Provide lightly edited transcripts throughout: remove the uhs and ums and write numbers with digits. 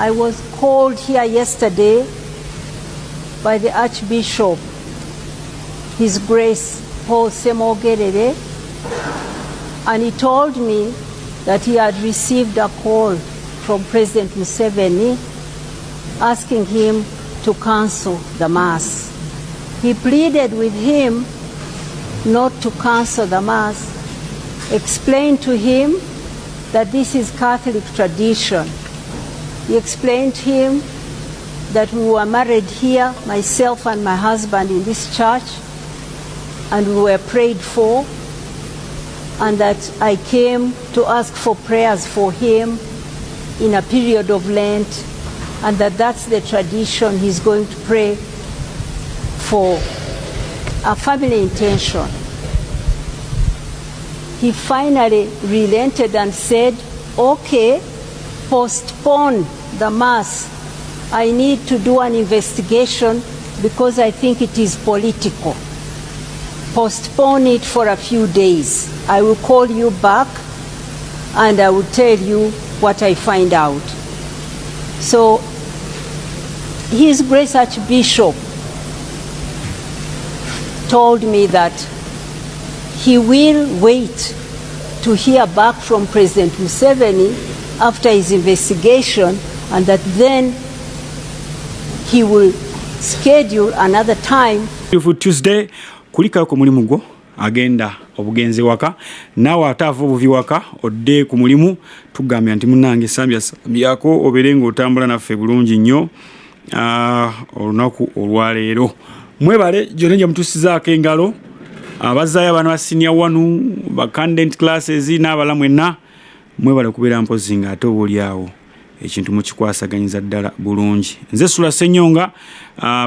I was called here yesterday by the Archbishop, His Grace Paul Ssemogerere, and he told me that he had received a call from President Museveni asking him to cancel the Mass. He pleaded with him not to cancel the Mass, explained to him that this is Catholic tradition. He explained to him that we were married here, myself and my husband, in this church, and we were prayed for, and that I came to ask for prayers for him in a period of Lent, and that that's the tradition. He's going to pray for a family intention. He finally relented and said, "Okay, postpone the Mass. I need to do an investigation because I think it is political. Postpone it for a few days. I will call you back and I will tell you what I find out." So, His Grace Archbishop told me that he will wait to hear back from President Museveni after his investigation and that then he will schedule another time. Tuesday kulikayo ku mulimu gwo, agenda obugenzi waka, naawe ate ava obuvi waka odde ku mulimu. Tugambye nti munange sambya sambyako obeere ng'otambula naffe bulungi nnyo olunaku olwaleero. Mwebale gyonna gye mutusizaako engalo, abazaayo abaana ba senior one, ba candidate classes n'abala mwenna mwebale kubeera mpozi nga ate oba oliawo ekintu mukikwasaganyiza ddala bulungi. Nze Sula Ssenyonga,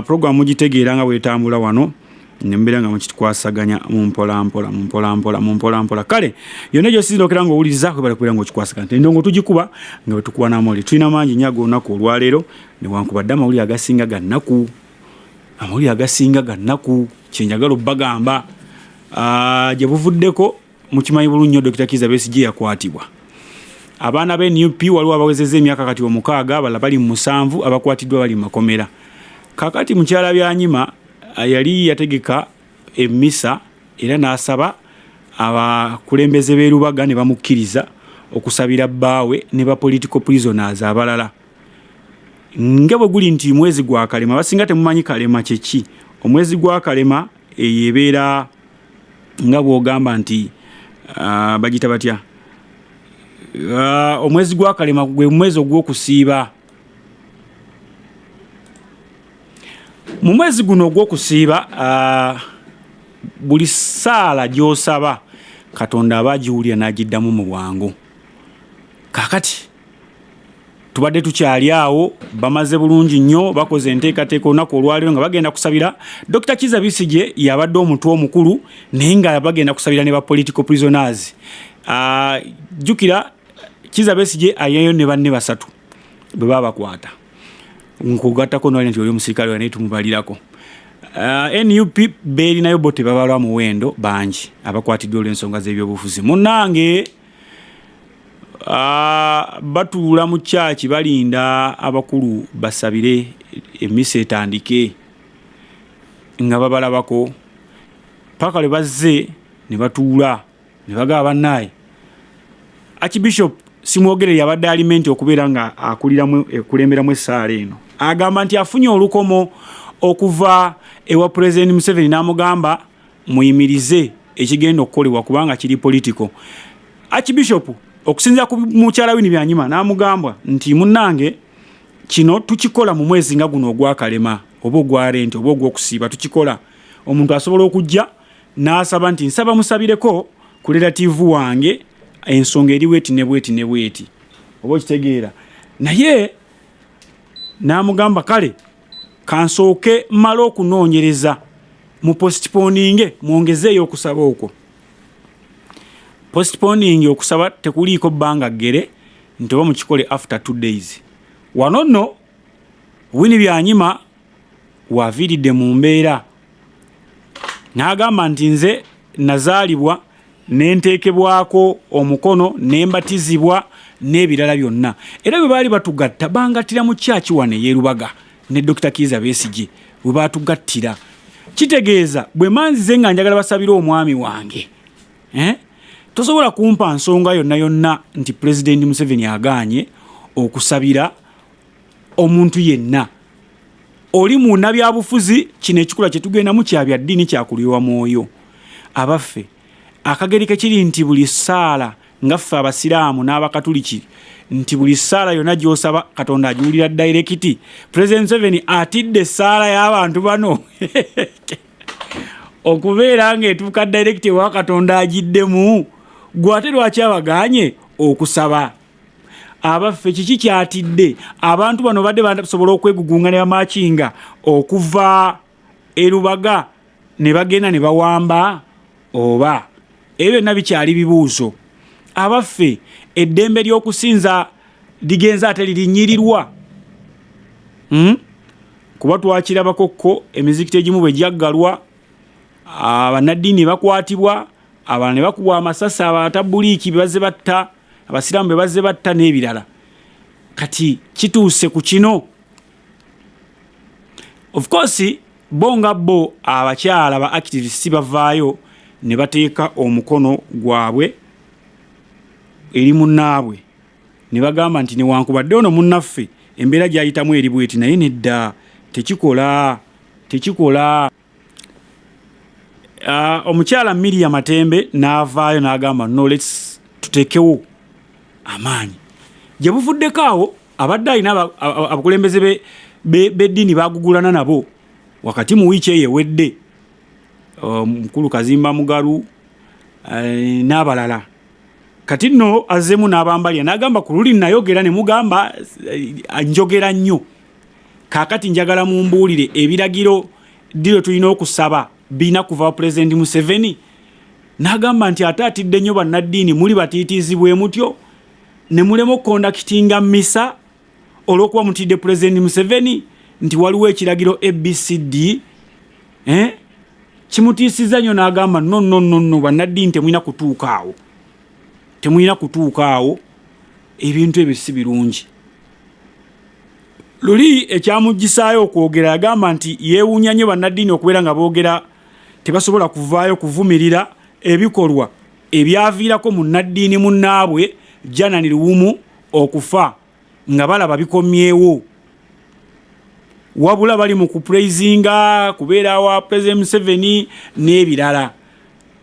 program mugitegeera nga bwetambula wano nembeera nga mukikwasaganya mumpolampola, mumpolampola, mumpolampola. Kale yonna gyosinzira nga owuliriza, kwebale kubeera nga okikwasaganya. Endongo tugikuba nga bwetukuba n'amawulire. Tulina mangi nnyo ag'olunaku olwaleero, newankubadde amawulire agasinga gannaku, amawulire agasinga gannaku. Kyenjagala obbagamba, gye buvuddeko mukimanyi bulungi nnyo Dr Kiza Besigye yakwatibwa. Abaana ba NUP waliwo abawezezza emyaka kati 6, abalala bali mu 7, abakwatiddwa bali mu makomera. Kakati mukyala Byanyima yali yategeka emmisa era n'asaba abakulembeze b'e Lubaga ne bamukkiriza okusabira bbaawe ne ba political prisoners abalala. Nga bwe guli nti mwezi gwa Kalema, abasinga temumanyi Kalema kyeki. Omwezi gwa Kalema eyo ebeera nga bw'ogamba nti bagita batya, omwezi gwa Kalema gwe mwezi ogw'okusiiba. Mu mwezi guno ogw'okusiiba, buli ssaala gy'osaba Katonda aba agiwulira n'agiddamu mu bwangu. Kaakati tubadde tukyali awo, bamaze bulungi nnyo, bakoze enteekateeka olunaku olwaleero nga bagenda kusabira Dr Kiza Besigye, yabadde omutwe omukulu, naye nga bagenda kusabira ne ba political prisoners. Jjukira Kiza Besigye ayeyo ne banne basatu bwe babakwata, nkugattako nali nti oli omusirikale naye tumubalirako. NUP beerinayo bo tebabalwa muwendo, bangi abakwatiddwa olw'ensonga z'ebyobufuzi. Munnange, batuula mu kyaki balinda abakulu basabire emmisa etandike, nga babalabako paka lwe bazze ne batuula ne bagaba. Bannaaye, Archbishop Simwogerere yabadde alimenti okubeera nga akuliramu ekulemberamu essaala eno, agamba nti afunye olukomo okuva ewa President Museveni n'amugamba muyimirize ekigenda okukolebwa kubanga kiri political. Archbishop okusinziira ku mukyala Winnie Byanyima n'amugamba nti munnange, kino tukikola mu mwezi nga guno ogwakalema oba ogwa Lent oba ogw'okusiiba. Tukikola, omuntu asobola okujja n'asaba nti nsaba musabireko ku relative wange, ensonga eri bweti ne bweti ne bweti, oba okitegeera. Naye n'amugamba kale kansooke mmale okunoonyereza, mu postponinge, mwongezeeyo okusaba okwo. Postponing okusaba tekuliiko bbanga ggere nti oba mukikole after 2 days. Wano nno Winnie Byanyima waviiridde mu mbeera n'agamba nti nze nazaalibwa nenteekebwako omukono nembatizibwa. n'ebirala byonna. Era bwe baali batugatta bangattira mu kyaki wano ey'e Lubaga ne Dokita Kiiza Besigye we baatugattira. Kitegeeza bwe manzize nga njagala basabire omwami wange eh? Tosobola kumpa nsonga yonna yonna nti Pulezidenti Museveni agaanye okusabira omuntu yenna oli munnabyabufuzi. Kino ekikula kye tugendamu kya bya ddiini, kyakulyowa mwoyo. Abaffe, akageri kekiri nti buli ssaala nga ffe Abasiraamu n'Abakatuliki nti buli ssaala yonna gy'osaba Katonda agiwulira dayirekiti. Pulezidenti Museveni atidde essaala y'abantu bano okubeera ng'etuuka dayirekiti ewa Katonda agiddemu. Gwe ate lwaki abagaanye okusaba? Abaffe, kiki kyatidde? Abantu bano badde basobola okwegugunga ne bamakinga okuva e Lubaga ne bagenda ne bawamba, oba ebyo byonna bikyali bibuuzo. Abaffe, eddembe ly'okusinza ligenza ate lirinyirirwa? Kuba twakirabako ko emizikiti egimu bwe gyaggalwa, abannaddiini bakwatibwa, abalala ne bakubwa amasasi, abatabuliiki be bazze batta Abasiraamu, be bazze batta n'ebirala. Kati kituuse ku kino. Of course, bo nga bo abakyala ba activists bavaayo ne bateeka omukono gwabwe eri munnaabwe ne bagamba nti newankubadde ono munnaffe embeera gy'ayitamu eri bweti, naye nedda, tekikola, tekikola. Omukyala Miria Matembe n'avaayo n'agamba, no, let's tuteekewo amaanyi. Gye buvuddeko awo abadde alina abakulembeze b'eddiini bagugulana nabo wakati mu wiiki eyo ewedde, omukulu Kazimba Mugalu n'abalala. Kati nno azzeemu n'abambalya n'agamba, ku luli nayogera ne mugamba njogera nnyo, kaakati njagala mumbuulire ebiragiro ddi lwe tulina okusaba birina kuva wa Pulezidenti Museveni. N'agamba nti ate atidde nnyo bannaddiini muli batiitiizibwe mutyo ne mulema okukondakitinga misa olw'okuba mutidde Pulezidenti Museveni nti waliwo ekiragiro ABCD, eh? Kimutiisizza nnyo n'agamba, no, no, no, no, bannaddiini temulina kutuuka awo, temulina kutuuka awo, ebintu ebyo si birungi. Luli ekyamuggisaayo okwogera yagamba nti yeewuunya nnyo bannaddiini okubeera nga boogera tebasobola kuvaayo kuvumirira ebikolwa ebyaviirako munnaddiini munnaabwe Janani Luwumu okufa nga balaba bikomyewo, wabula bali mu kupraisinga kubeera wa President Museveni n'ebirala.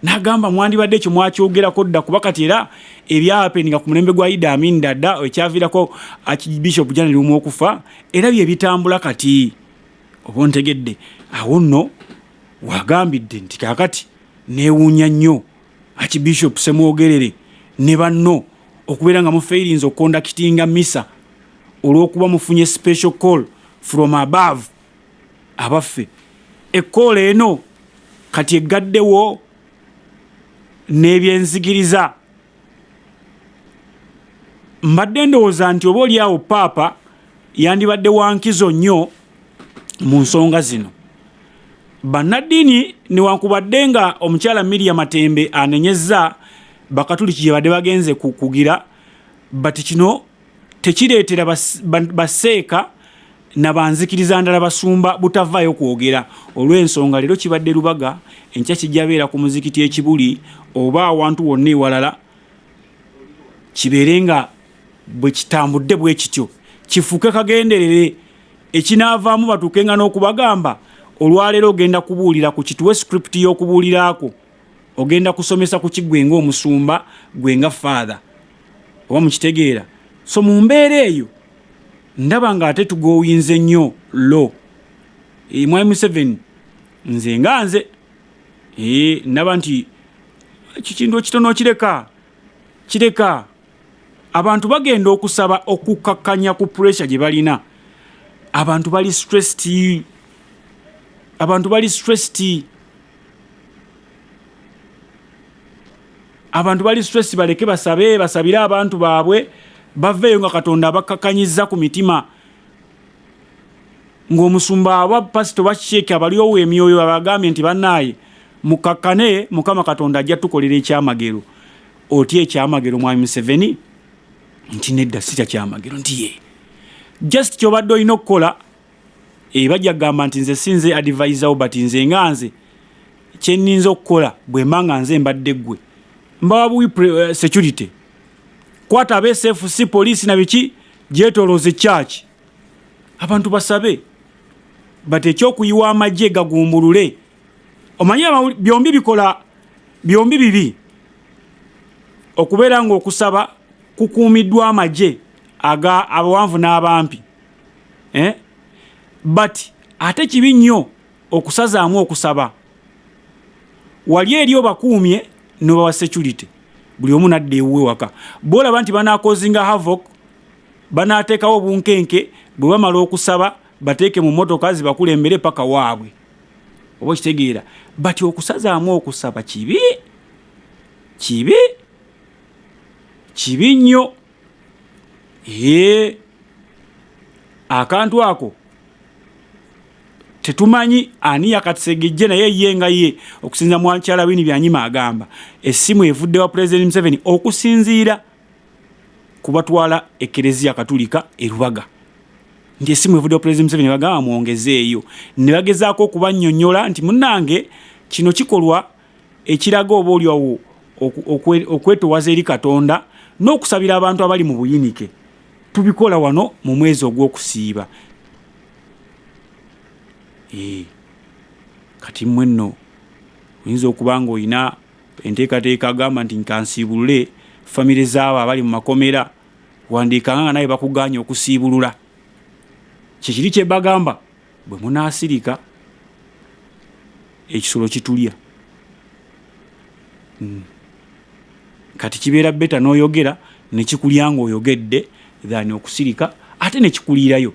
N'agamba mwandibadde ekyo mwakyogerako dda, kuba kati era ebyahapeninga ku mulembe gwa Idi Amin Dada ekyaviirako Archbishop Janani Luwumu okufa era bye bitambula kati. Oba ontegedde? Awo nno wagambidde nti kaakati neewuunya nnyo Archbishop Ssemwogerere ne banno okubeera nga mufeirinze okukondakitinga misa olw'okuba mufunye special call from above. Abaffe, ekkoola eno kati eggaddewo n'ebyenzigiriza. Mbadde ndowooza nti oba oli awo Paapa yandibadde wa nkizo nnyo mu nsonga zino. Bannaddiini, newankubadde nga omukyala Miria Matembe anenyezza Bakatuliki gye badde bagenze kukugira, but kino tekireetera baseeka na banzikiriza ndala basumba butavaayo kwogera, olw'ensonga leero kibadde Lubaga, enkya kijja beera ku muzikiti e Kibuli oba awantu wonna ewalala, kibeere nga bwe kitambudde bwe kityo kifuuke kagenderere. Ekinaavaamu batuukenga n'okubagamba, olwaleero ogenda kubuulira ku kituwe script y'okubuuliraako, ogenda kusomesa ku ki gwe ng'omusumba, gwe nga father, oba mukitegeera? So mu mbeera eyo ndaba ng'ate tugowinze nnyo lo Mwami Museveni. Nze nga nze ndaba nti ekikintu ekitono kireka kireka abantu bagenda okusaba okukakkanya ku pressure gye balina. Abantu bali stressed, abantu bali stressed, abantu bali stress. Baleke basabe, basabire abantu baabwe baveeyo nga Katonda abakkakkanyizza ku mitima, ng'omusumba aba pasito bakikyeke abalyowa emyoyo abagambye nti bannaaye mukakkane, Mukama Katonda ajja tukolera ekyamagero. Otya ekyamagero, Mwami Museveni? Nti nedda, sitya kyamagero. Nti ye just kyobadde olina okukola, bajja kugamba nti nze sinze advisor wo, but nze nga nze kyeninza okukola bwe mba nga nze mbadde ggwe, mbawa buwi security, kwata aba SFC, poliisi na biki, gyetolooze church, abantu basabe. But ekyokuyiwa amagye gagumbulule, omanyi byombi bikola, byombi bibi. Okubeera ng'okusaba kukuumiddwa amagye aga abawanvu n'abampi, eh? But ate kibi nnyo okusazaamu okusaba. Wali eri obakuumye nobawa security, buli omu nadda ewuwe waka. Bwolaba nti banacausinga havoc, banateekawo obunkenke, bwe bamala okusaba bateeke mu motoka zibakulembere paka waabwe, oba okitegeera. But okusazaamu okusaba kibi, kibi, kibi nnyo. Ee, akantu ako tetumanyi ani yakasegejje, naye ye nga ye okusinza mukyala Winnie Byanyima agamba essimu evudde wa President Museveni okusinziira kubatwala Ekereziya Katulika erubaga, nti essimu evudde wa President Museveni, bagamba mwongezeeyo. Ne bagezaako okubannyonnyola nti munnange, kino kikolwa ekiraga oba oliawo okwetowaza eri Katonda n'okusabira abantu abali mu buyinike. Tubikola wano mu mwezi ogw'okusiiba. Kati mmwe nno oyinza okuba nga olina enteekateeka agamba nti nkansiibulule famire zaabo abali mu makomera, wandiikanga nga naye bakuganye okusiibulula. Kikiri kye bagamba, bwe munaasirika ekisolo kitulya. Kati kibeera better n'oyogera nekikulya ng'oyogedde than okusirika ate nekikuliirayo.